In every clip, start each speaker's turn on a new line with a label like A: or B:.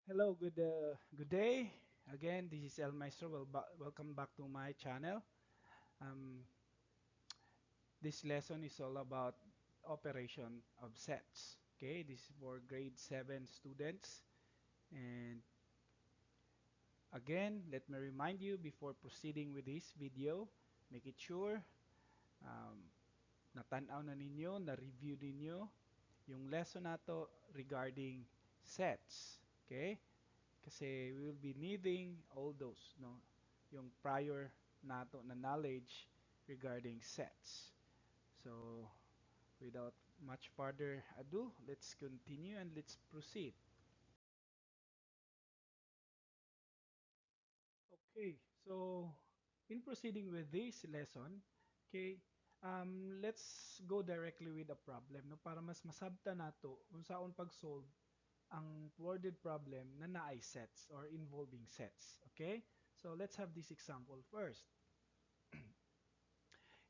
A: Hello, good day. Again, this is El Maestro. Welcome back to my channel. Um, this lesson is all about operation of sets. Okay, this is for grade 7 students. And again, let me remind you before proceeding with this video, make it sure um, natanaw na ninyo, na-review ninyo yung lesson nato regarding sets. Okay? Kasi we will be needing all those, no? Yung prior nato na knowledge regarding sets. So, without much further ado, let's continue and let's proceed. Okay, so in proceeding with this lesson, okay, let's go directly with a problem, no? Para mas masabta nato kung saon pag-solve ang worded problem na naay sets or involving sets. Okay? So let's have this example first.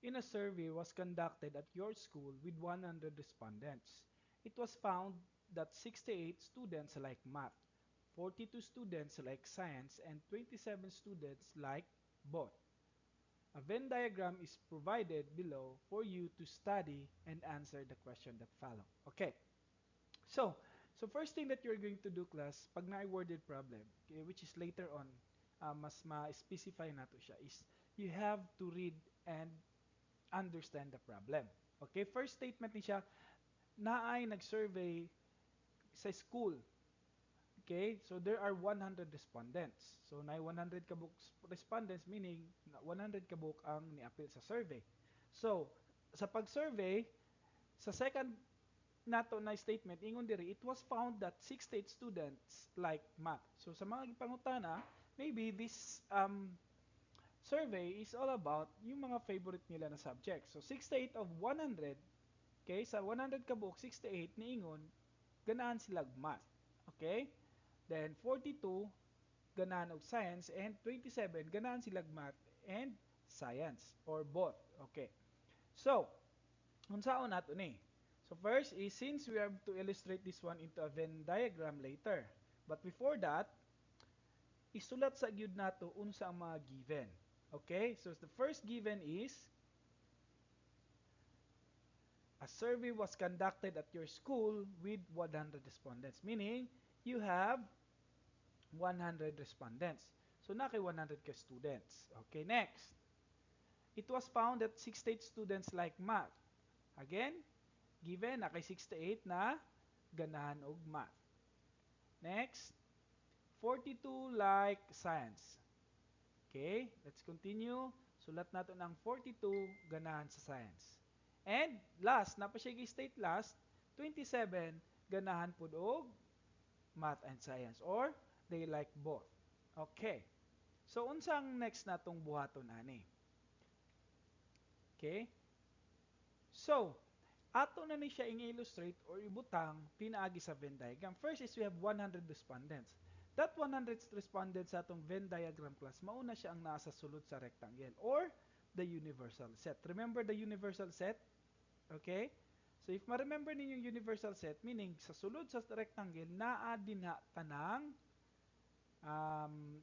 A: In a survey was conducted at your school with 100 respondents. It was found that 68 students like math, 42 students like science, and 27 students like both. A Venn diagram is provided below for you to study and answer the question that follow. Okay. So, so first thing that you're going to do, class, pag na-worded problem, okay, which is later on, mas ma-specify na to siya, is you have to read and understand the problem. Okay, first statement ni siya, naay nag-survey sa school. Okay, so there are 100 respondents. So, naay 100 kabuk respondents, meaning 100 kabuk ang ni-appeal sa survey. So, sa pag-survey, sa second nato na statement, ingon diri, it was found that 68 students like math. So, sa mga pangutana, maybe this survey is all about yung mga favorite nila na subjects. So 68 of 100, okay, sa 100 kabuk 68 niingon ganahan sila math. Okay? Then 42 ganahan og science and 27 ganahan sila math and science or both. Okay. So, unsaon nato ni? So first is since we have to illustrate this one into a Venn diagram later. But before that, isulat sa gyud nato unsa ang mga given. Okay? So the first given is a survey was conducted at your school with 100 respondents, meaning you have 100 respondents. So na kay 100 ka students. Okay, next. It was found that 68 students like math. Again, given na kay 68 na ganahan og math. Next, 42 like science. Okay, let's continue. Sulat nato ng 42 ganahan sa science. And last, napa siya state last, 27 ganahan pud og math and science or they like both. Okay. So unsang next natong buhaton ani? Okay? So, ato na ni siya i-illustrate or ibutang pinaagi sa Venn diagram. First is we have 100 respondents. That 100 respondents sa atong Venn diagram class, mauna siya ang nasa sulod sa rectangle or the universal set. Remember the universal set? Okay? So if ma-remember ninyo yung universal set, meaning sa sulod sa rectangle, naa din ha tanang um,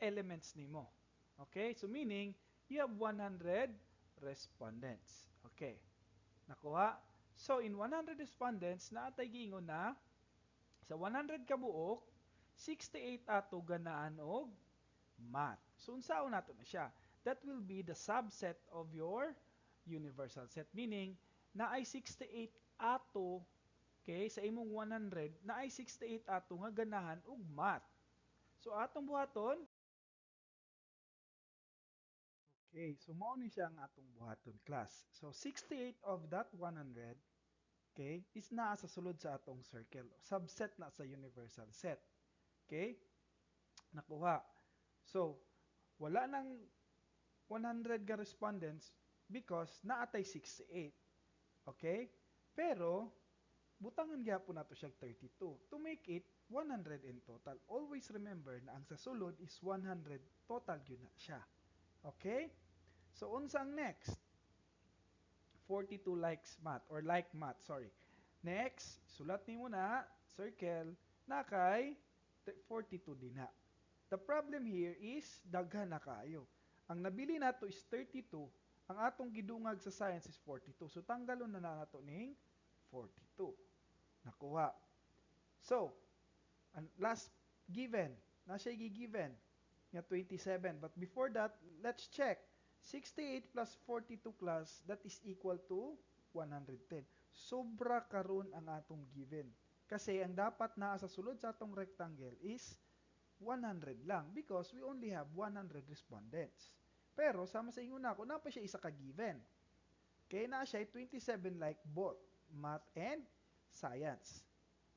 A: elements nimo. Okay? So meaning, you have 100 respondents. Okay. Nakuha? So in 100 respondents, naatay giingon na sa 100 ka buok, 68 ato ganaan og math. So unsaon nato na siya? That will be the subset of your universal set. Meaning, naay 68 ato, okay, sa imong 100, naay 68 ato nga ganahan og math. So atong buhaton, okay, so mao ni siya ang atong buhaton class. So 68 of that 100, okay, is naa sa sulod sa atong circle. Subset na sa universal set. Okay? Nakuha. So, wala nang 100 ka respondents because naatay 68. Okay? Pero, butangan gyapon nato siya 32 to make it 100 in total. Always remember na ang sa sulod is 100 total yun na siya. Okay? So, unsang next? 42 likes math or like math, sorry. Next, sulat nimo na circle na kay 42 din ha. The problem here is daghan na kayo. Ang nabili nato is 32, ang atong gidungag sa science is 42. So tanggalon na nato ning 42. Nakuha. So, ang last given, na siya given nga 27. But before that, let's check. 68 plus 42 class, that is equal to 110. Sobra karon ang atong given. Kasi ang dapat naa sa sulod sa atong rectangle is 100 lang because we only have 100 respondents. Pero sama sa inyo na ako, pa siya isa ka given. Kaya na siya 27 like both math and science.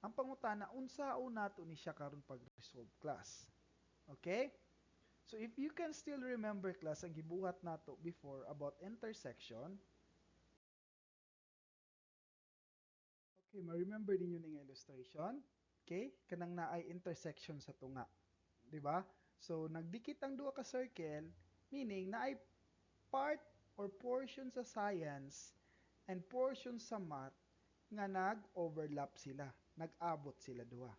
A: Ang pangutana, unsaon nato ni siya karon pag-resolve class. Okay? So if you can still remember class ang gibuhat nato before about intersection, okay, ma-remember ninyo ning illustration. Okay? Kanang naay intersection sa tunga. 'Di ba? So nagdikit ang duha ka circle, meaning naay part or portion sa science and portion sa math nga nag-overlap sila, nag-abot sila duha.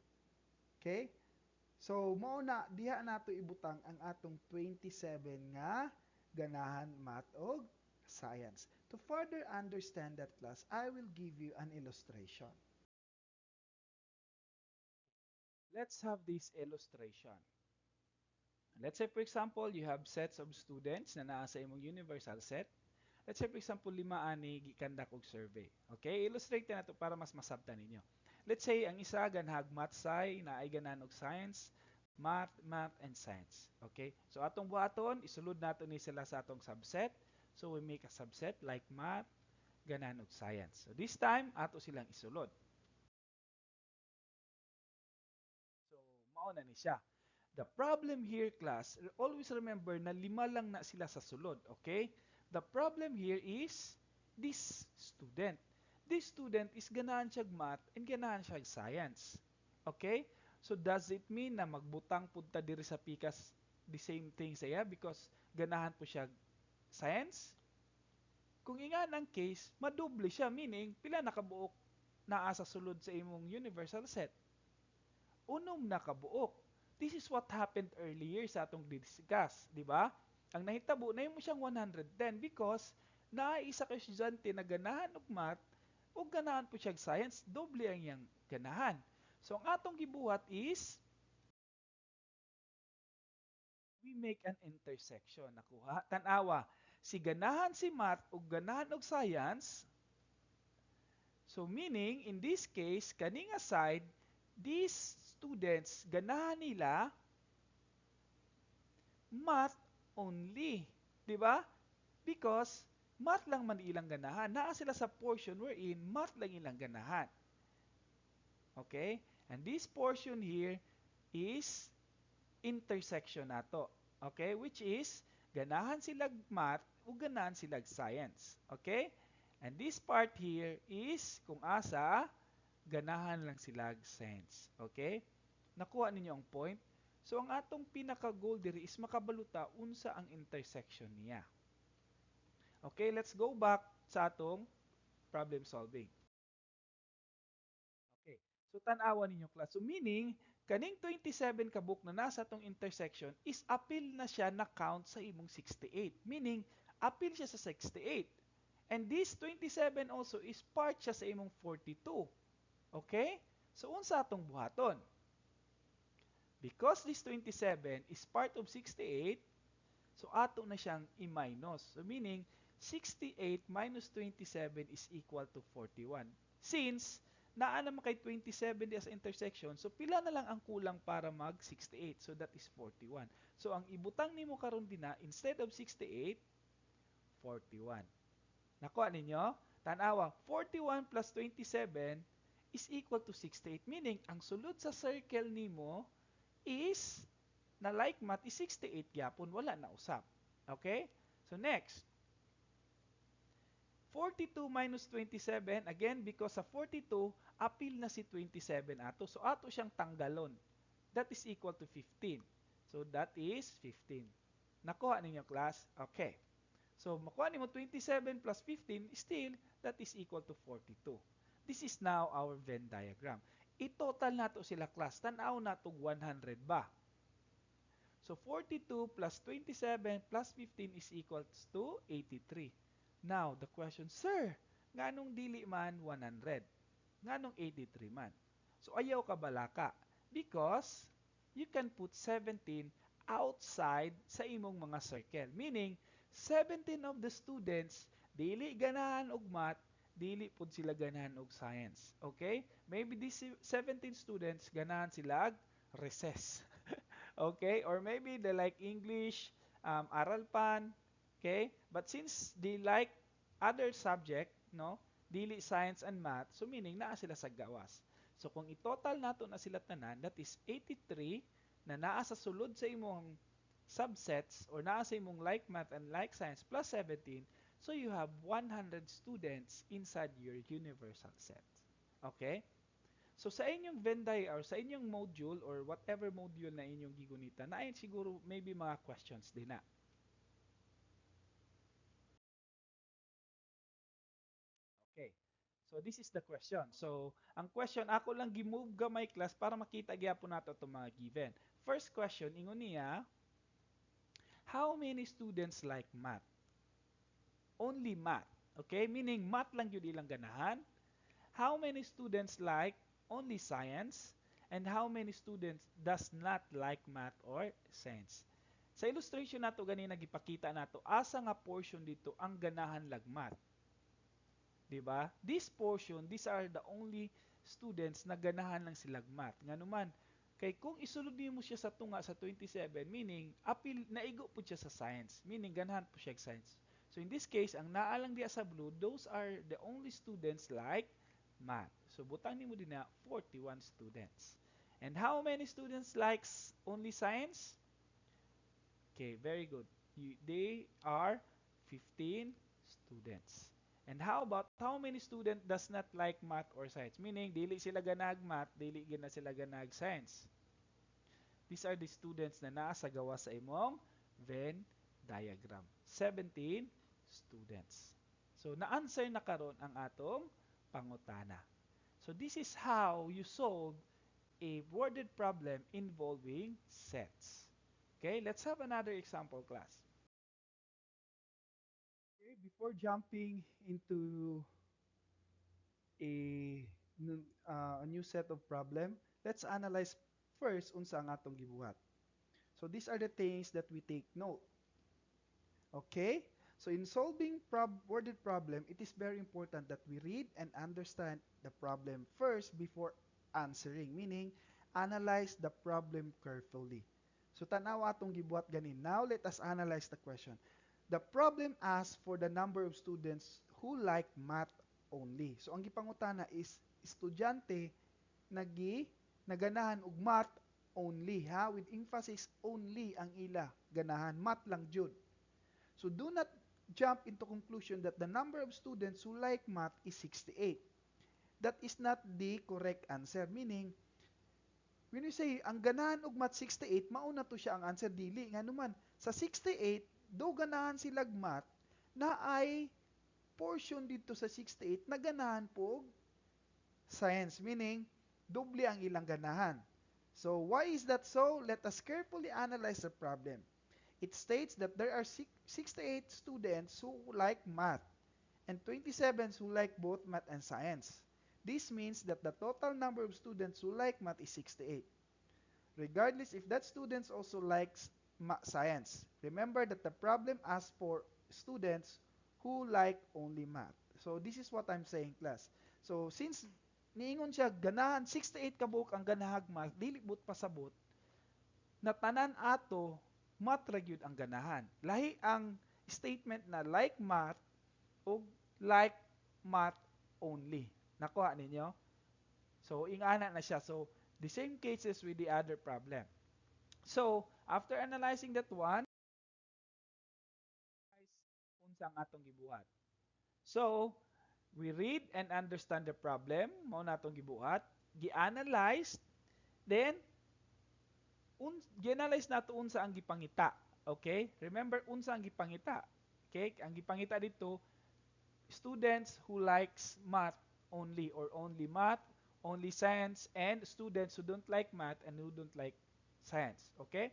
A: Okay? So mao na diha nato ibutang ang atong 27 nga ganahan math og science. To further understand that class, I will give you an illustration. Let's have this illustration. Let's say for example, you have sets of students na naa sa imong universal set. Let's say for example, 5 ani gikandak og survey. Okay, illustrate na to para mas masabtan ninyo. Let's say ang isa ganhag math sci na ay ganan og science, math, and science. Okay? So atong buhaton, isulod nato ni sila sa atong subset. So we make a subset like math, ganan og science. So this time ato silang isulod. So mao na ni siya. The problem here, class, always remember na 5 lang na sila sa sulod, okay? The problem here is this student. This student is ganahan siya math and ganahan siya science. Okay? So does it mean na magbutang punta diri sa pikas the same thing saya because ganahan po siya science? Kung inga ng case, madoble siya, meaning pila nakabuok naa sa sulod sa imong universal set. Unom nakabuok. This is what happened earlier sa atong discuss, di ba? Ang nahitabo na mo siyang 110 because naisa ka estudyante na ganahan og math o ganahan po siya science, doble ang iyang ganahan. So ang atong gibuhat is we make an intersection. Nakuha, tanawa, si ganahan si math o ganahan og science. So meaning in this case, kaning aside, these students ganahan nila math only. Di ba? Because math lang man ilang ganahan. Naa sila sa portion wherein math lang ilang ganahan. Okay? And this portion here is intersection nato. Okay? Which is ganahan sila math o ganahan sila science. Okay? And this part here is kung asa ganahan lang sila science. Okay? Nakuha ninyo ang point? So ang atong pinaka-goal diri is makabaluta unsa ang intersection niya. Okay, let's go back sa atong problem solving. Okay. So tan-awa ninyo class. So meaning kaning 27 ka book na nasa atong intersection is appeal na siya na count sa imong 68. Meaning appeal siya sa 68. And this 27 also is part siya sa imong 42. Okay? So unsa atong buhaton? Because this 27 is part of 68, so ato na siyang i-minus. So meaning, 68 minus 27 is equal to 41. Since, naa naman kay 27 di sa intersection, so pila na lang ang kulang para mag 68. So that is 41. So ang ibutang nimo karon din na, instead of 68, 41. Nakuha ninyo? Tanawa, 41 plus 27 is equal to 68. Meaning, ang sulod sa circle nimo is na like math is 68 gyapon, wala na usap. Okay? So next, 42 minus 27, again because sa 42 appeal na si 27 ato. So ato siyang tanggalon. That is equal to 15. So that is 15. Nakuha ninyo class? Okay. So makuha nimo 27 plus 15, still that is equal to 42. This is now our Venn diagram. I-total nato sila class. Tanaw nato 100 ba? So 42 plus 27 plus 15 is equals to 83. Now, the question, Sir, nganong dili man 100? Nganong 83 man? So ayaw ka balaka because you can put 17 outside sa imong mga circle. Meaning, 17 of the students dili ganahan og math, dili pud sila ganahan og science. Okay? Maybe these 17 students ganahan sila ag recess. Okay? Or maybe they like English, aral pan, okay? But since they like other subject, no? Dili science and math, so meaning naa sila sa gawas. So kung i-total nato na sila tanan, that is 83 na naa sa sulod sa imong subsets or naa sa imong like math and like science plus 17, so you have 100 students inside your universal set. Okay? So sa inyong Venn diagram or sa inyong module or whatever module na inyong gigunita, na ay siguro maybe mga questions din na. Okay. So this is the question. So ang question, ako lang gi-move gamay class para makita gyapon nato itong mga given. First question, ingon niya, how many students like math? Only math. Okay? Meaning math lang yun ilang ganahan. How many students like only science? And how many students does not like math or science? Sa illustration nato ganina gipakita nato asa nga portion dito ang ganahan lag math. 'Di ba? This portion, these are the only students na ganahan lang silag math. Nganuman, kay kung isulod mo siya sa tunga sa 27, meaning apil naigo po siya sa science, meaning ganahan po siya sa science. So in this case, ang naa lang diya sa blue, those are the only students like math. So butang nimo din na 41 students. And how many students likes only science? Okay, very good. They are 15 students. And how about how many student does not like math or science? Meaning, dili sila ganag math, dili gina sila ganag science. These are the students na nasa gawa sa imong Venn diagram. 17 students. So, na-answer na karon ang atong pangutana. So, this is how you solve a worded problem involving sets. Okay, let's have another example class. Okay, before jumping into a new set of problem, let's analyze first unsa ang atong gibuhat. So these are the things that we take note. Okay? So in solving worded problem, it is very important that we read and understand the problem first before answering, meaning analyze the problem carefully. So tanaw atong gibuhat ganin. Now let us analyze the question. The problem asks for the number of students who like math only. So ang gipangutana is estudyante naganahan og math only, ha, with emphasis only ang ila ganahan, math lang jud. So do not jump into conclusion that the number of students who like math is 68. That is not the correct answer, meaning when you say ang ganahan og math 68, mauna to siya ang answer, dili nga naman sa 68 do ganahan silag math na ay portion dito sa 68 na ganahan po science, meaning doble ang ilang ganahan. So why is that so? Let us carefully analyze the problem. It states that there are 68 students who like math and 27 who like both math and science. This means that the total number of students who like math is 68. Regardless if that students also likes science. Remember that the problem asks for students who like only math. So this is what I'm saying, class. So since niingon siya ganahan 68 ka buok ang ganahag math, dili but pasabot na tanan ato math ra gyud ang ganahan. Lahi ang statement na like math o like math only. Nakuha ninyo? So ingana na siya. So the same cases with the other problem. So after analyzing that one, unsa ang atong gibuhat. So we read and understand the problem, mao natong gibuhat, gi-analyze, then gi-analyze nato unsa ang gipangita. Okay? Remember unsa ang gipangita. Okay? Ang gipangita dito, students who likes math only or only math only science, and students who don't like math and who don't like science. Okay?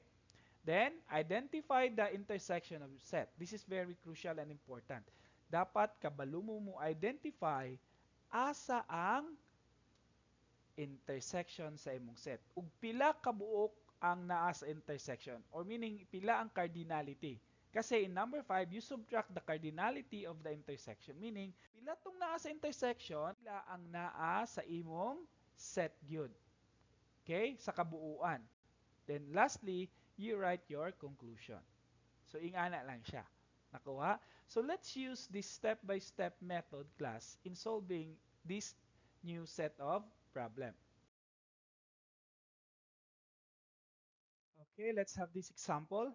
A: Then, identify the intersection of set. This is very crucial and important. Dapat kabalo mo identify asa ang intersection sa imong set. Ug pila ka buok ang naa sa intersection, or meaning pila ang cardinality. Kasi in number 5, you subtract the cardinality of the intersection, meaning pila tong naa sa intersection, pila ang naa sa imong set gyud. Okay? Sa kabuuan. Then lastly, you write your conclusion. So ingana lang siya. Nakuha? So let's use this step-by-step method class in solving this new set of problem. Okay, let's have this example.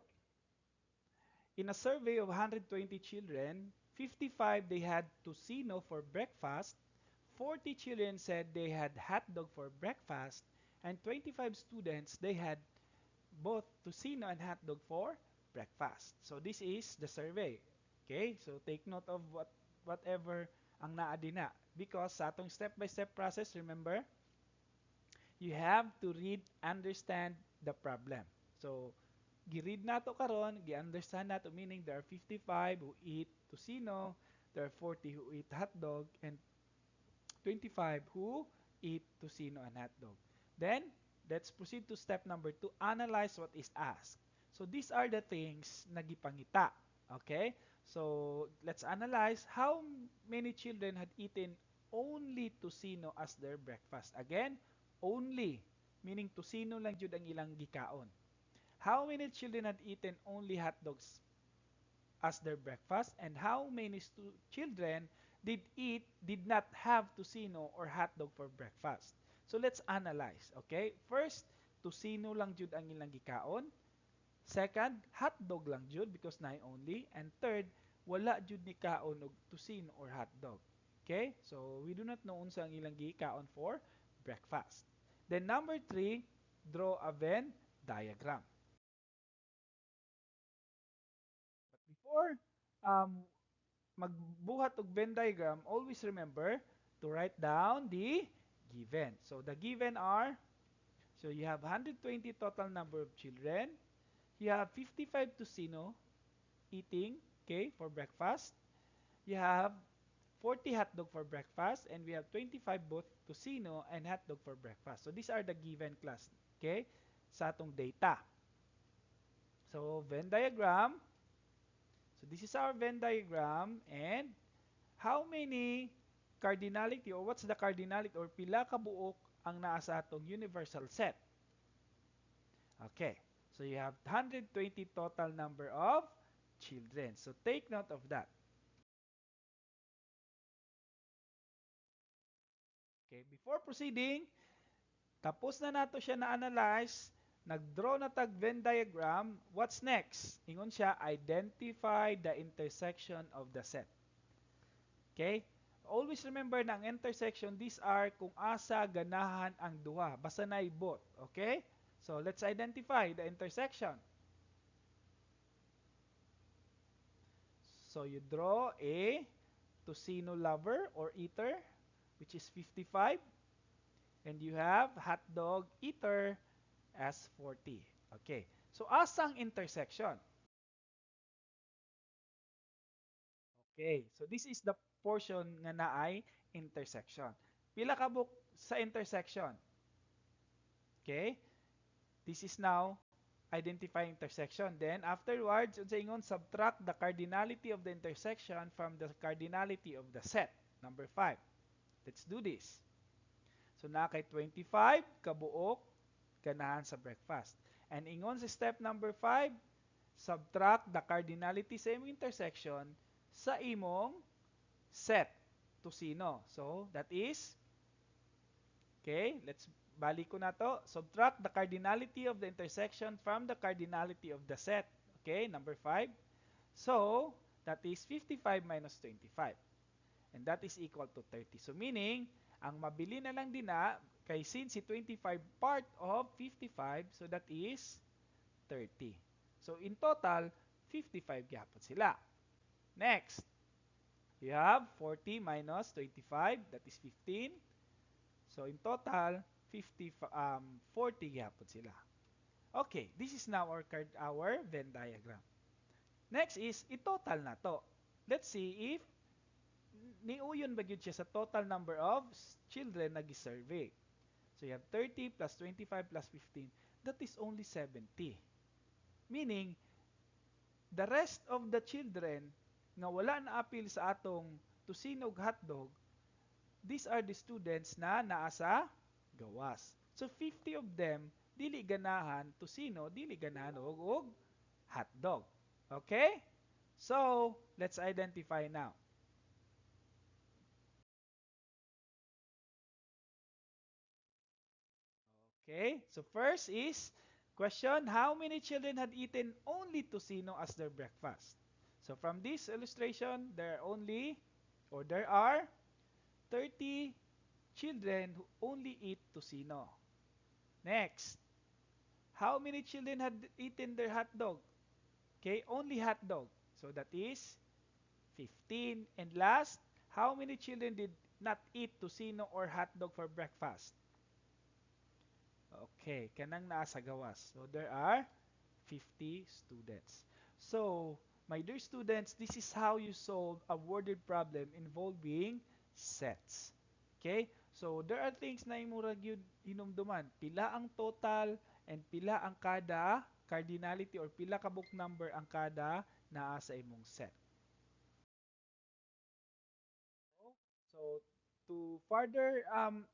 A: In a survey of 120 children, 55 they had tocino for breakfast, 40 children said they had hot dog for breakfast, and 25 students they had both tocino and hot dog for breakfast. So this is the survey. Okay, so take note of whatever ang naadina, because sa atong step-by-step process, remember, you have to read, understand the problem. So, gi-read nato karon, gi-understand nato, meaning there are 55 who eat tocino, there are 40 who eat hot dog, and 25 who eat tocino and hot dog. Then, let's proceed to step number 2, analyze what is asked. So, these are the things na gipangita. Okay? So, let's analyze how many children had eaten only tocino as their breakfast. Again, only, meaning tocino lang jud ang ilang gikaon. How many children had eaten only hot dogs as their breakfast, and how many children did not have tocino or hot dog for breakfast? So let's analyze, okay? First, tocino lang jud ang ilang gikaon. Second, hot dog lang jud because na only. And third, wala jud ni kaon og tocino or hot dog. Okay? So we do not know unsa ang ilang gikaon for breakfast. Then number 3, draw a Venn diagram. But before magbuhat og Venn diagram, always remember to write down the given. So the given are, so you have 120 total number of children. You have 55 tocino eating, okay, for breakfast. You have 40 hot dog for breakfast, and we have 25 both tocino and hot dog for breakfast. So these are the given class, okay, sa atong data. So Venn diagram. So this is our Venn diagram, and how many cardinality, or what's the cardinality, or pila ka buok ang naa sa atong universal set? Okay. So you have 120 total number of children. So take note of that. Okay, before proceeding, tapos na nato siya na-analyze, nag-draw na tag Venn diagram, what's next? Ingon siya, identify the intersection of the set. Okay? Always remember na ang intersection, these are kung asa ganahan ang duha. Basta na both. Okay? So, let's identify the intersection. So, you draw a tocino lover or eater, which is 55. And you have hot dog eater as 40. Okay. So, asang intersection? Okay. So, this is the portion nga naay intersection. Pila ka book sa intersection? Okay. This is now identifying intersection. Then, afterwards, unsa ingon, subtract the cardinality of the intersection from the cardinality of the set. Number 5. Let's do this. So, na kay 25 kabuok ganahan sa breakfast. And ingon sa step number 5, subtract the cardinality sa imong intersection sa imong set tocino. So, that is, okay, let's balik ko na to. Subtract the cardinality of the intersection from the cardinality of the set. Okay, number 5. So, that is 55 minus 25. And that is equal to 30. So, meaning, ang mabili na lang din na, kay since si 25 part of 55, so that is 30. So, in total, 55 gyapon sila. Next, you have 40 minus 25, that is 15. So in total, 40 gyapon sila. Okay, this is now our Venn diagram. Next is i-total na to. Let's see if niuyon ba gyud siya sa total number of children na gi-survey. So you have 30 plus 25 plus 15. That is only 70. Meaning, the rest of the children nga wala na appeal sa atong tusinog hotdog, these are the students na naa sa gawas. So 50 of them dili ganahan tusino, dili ganahan og hotdog. Okay? So, let's identify now. Okay? So first is question, how many children had eaten only tocino as their breakfast? So from this illustration, there are 30 children who only eat tocino. Next, how many children had eaten their hot dog? Okay, only hot dog. So that is 15. And last, how many children did not eat tocino or hot dog for breakfast? Okay, kanang naa sa gawas. So there are 50 students. So, my dear students, this is how you solve a worded problem involving sets. Okay? So, there are things na imurag yun hinumduman. Pila ang total and pila ang kada cardinality or pila ka book number ang kada naa sa imong set. So, to further um,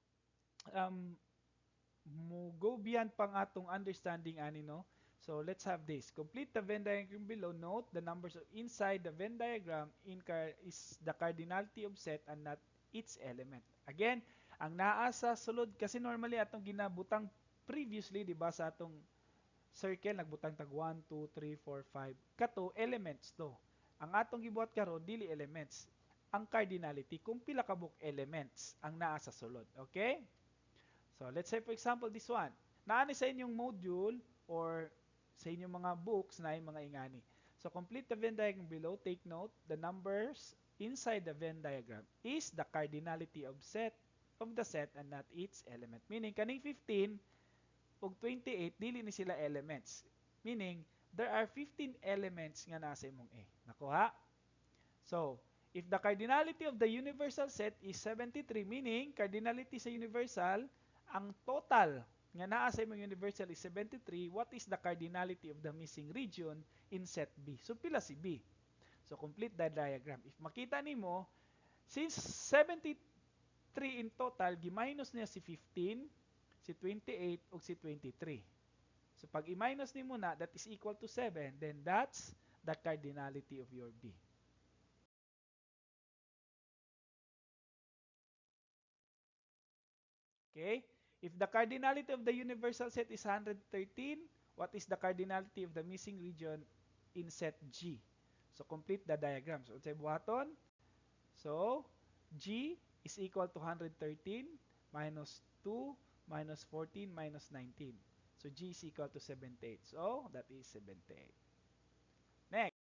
A: go beyond pang atong understanding ani no. So let's have this. Complete the Venn diagram below. Note the numbers inside the Venn diagram is the cardinality of set and not its element. Again, ang naa sa sulod kasi normally atong ginabutang previously di ba sa atong circle nagbutang tag 1 2 3 4 5 kato elements to. Ang atong gibuhat karon dili elements. Ang cardinality kung pila ka book elements ang naa sa sulod. Okay? So, let's say for example this one. Naani sa inyong module or sa inyong mga books na yung mga ingani. So, complete the Venn diagram below. Take note, the numbers inside the Venn diagram is the cardinality of the set and not its element. Meaning, kaning 15 ug 28, dili ni sila elements. Meaning, there are 15 elements nga nasa imong A. Nakuha? So, if the cardinality of the universal set is 73, meaning cardinality sa universal, ang total nga naa sa imong universal is 73, what is the cardinality of the missing region in set B? So, pila si B? So, complete the diagram. If makita nimo, since 73 in total, gi-minus niya si 15, si 28, ug si 23. So, pag i-minus nimo na, that is equal to 7, then that's the cardinality of your B. Okay? If the cardinality of the universal set is 113, what is the cardinality of the missing region in set G? So, complete the diagram. So, say buhaton. So, G is equal to 113 minus 2 minus 14 minus 19. So, G is equal to 78. So, that is 78. Next.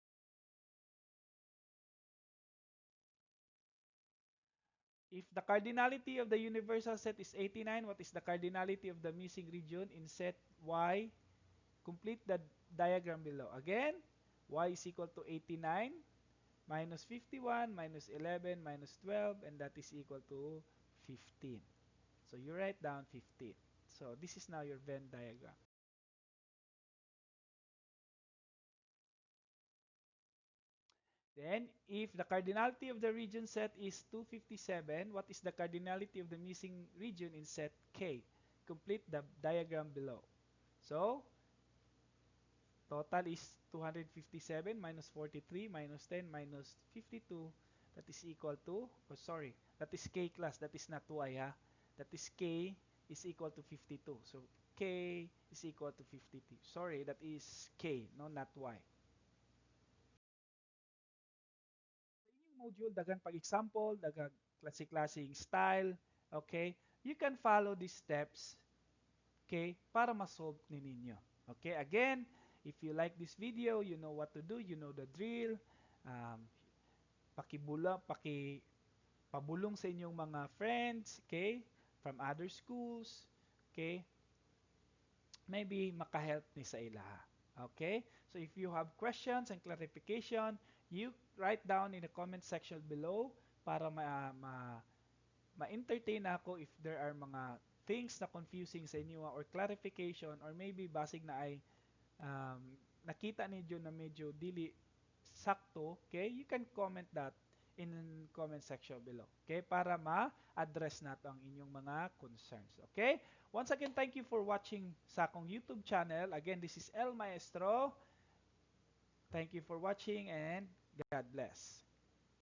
A: If the cardinality of the universal set is 89, what is the cardinality of the missing region in set Y? Complete the diagram below. Again, y is equal to 89 minus 51 minus 11 minus 12, and that is equal to 15. So you write down 15. So this is now your Venn diagram. Then, if the cardinality of the region set is 257, what is the cardinality of the missing region in set K? Complete the diagram below. So, total is 257 minus 43 minus 10 minus 52. That is equal to, oh sorry, that is K class. That is not Y ha. That is K is equal to 52. So, K is equal to 52. Sorry, that is K, no, not Y. Sa inyong module, dagang pag-example, dagang klase-klaseng style, okay? You can follow these steps, okay, para ma-solve ni ninyo. Okay, again, if you like this video, you know what to do, you know the drill. Um, pabulong sa inyong mga friends, okay? from other schools, okay? Maybe makahelp ni sa ilaha. Okay? So if you have questions and clarification, you write down in the comment section below para ma-entertain ako if there are mga things na confusing sa inyo or clarification or maybe basig na ay um, nakita ninyo na medyo dili sakto, okay? You can comment that in comment section below. Okay? Para ma-address nato ang inyong mga concerns. Okay? Once again, thank you for watching sa akong YouTube channel. Again, this is El Maestro. Thank you for watching and God bless.